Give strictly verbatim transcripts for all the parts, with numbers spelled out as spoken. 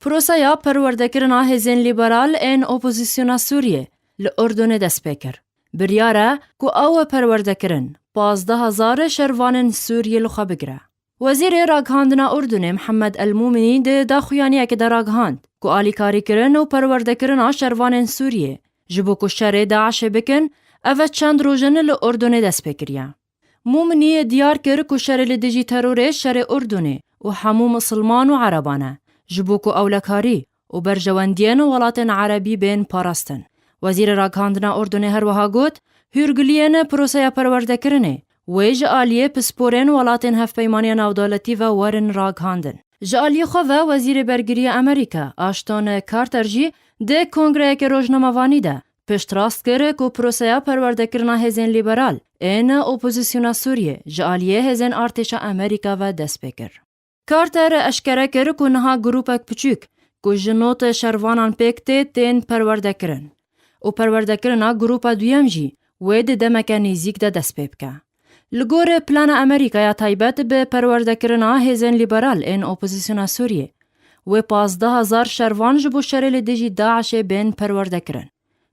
Proseya perwerdekirina hêzên lîberal ên opozîsyona Sûriyê li Urdunê dest pê kir. Biryar e ku ew perwerdekirin pazdeh hezar şervanên Sûriyê li xwe bigire. Wezîrê Ragihandina Urdunê Mihemed El Mûminî di daxuyaniyekê de ragihand ku alîkarîkirin û perwerdekirina şervanên Sûriyê ji bo ku şerê DAIŞê bikin, ev çend roj in li Urdunê dest pê kiriye. Mûminî diyar kir ku şerê li dijî terorê şerê Urdunê û hemû misilman û Ereban e, ji bo ku ewlekarî û berjewendiyên welatên Erebî bên parastin. Wezîrê Ragihandina Urdunê her wiha got, hûrgiliyên proseya perwerdekirinê wê ji aliyê pisporên welatên Hevpeymaniya Navdewletî ve werin ragihandin. Ji aliyê xwe ve Wezîrê Bergiriya Amerîka Ashton Carter jî di kongreyeke rojnamevanî de piştrast kir ku proseya perwerdekirina hêzên lîberal ên opozîsyona Sûriyê ji aliyê hêzên artêşa Amerîka ve dest pê kir. Carter eşkere kir ku niha grûpek piçûk ku ji nod şervanan pêk tê tên perwerdekirin û perwerdekirina grûpa duyem jî wê di demeke nêzîk de dest pê bike. Li gor plana Amerîka ya taybet bi perwerdekirina hêzên lîberal ên opozîsyona Sûriyê, wê pazdeh hezar şervan ji bo şerê li dijî DAIŞê bên perwerdekirin.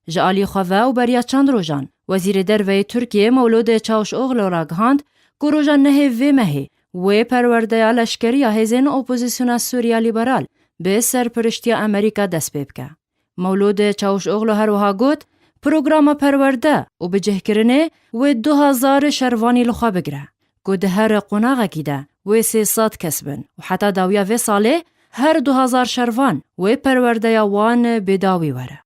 Ji alî xwe ve û beriya çend rojan, Wezîrê Derve yê Tirkiyê Mewlûd Çavuşoglu ragihand ku roja nehê vê mehê wê perwerdeya leşkerî ya hêzên opozîsyona Sûriya Lîberal bi serpiriştiya Amerîka dest pê bike. Mewlûd Çavuşoglu her wiha got, programa perwerde û bicihkirinê wê du hezar şervanî li xwe bigire, ku di her qonaxekî de wê sê sed kes bin û heta dawiya vê salê her du hezar şervan wê perwerdeya wan bêdawî were.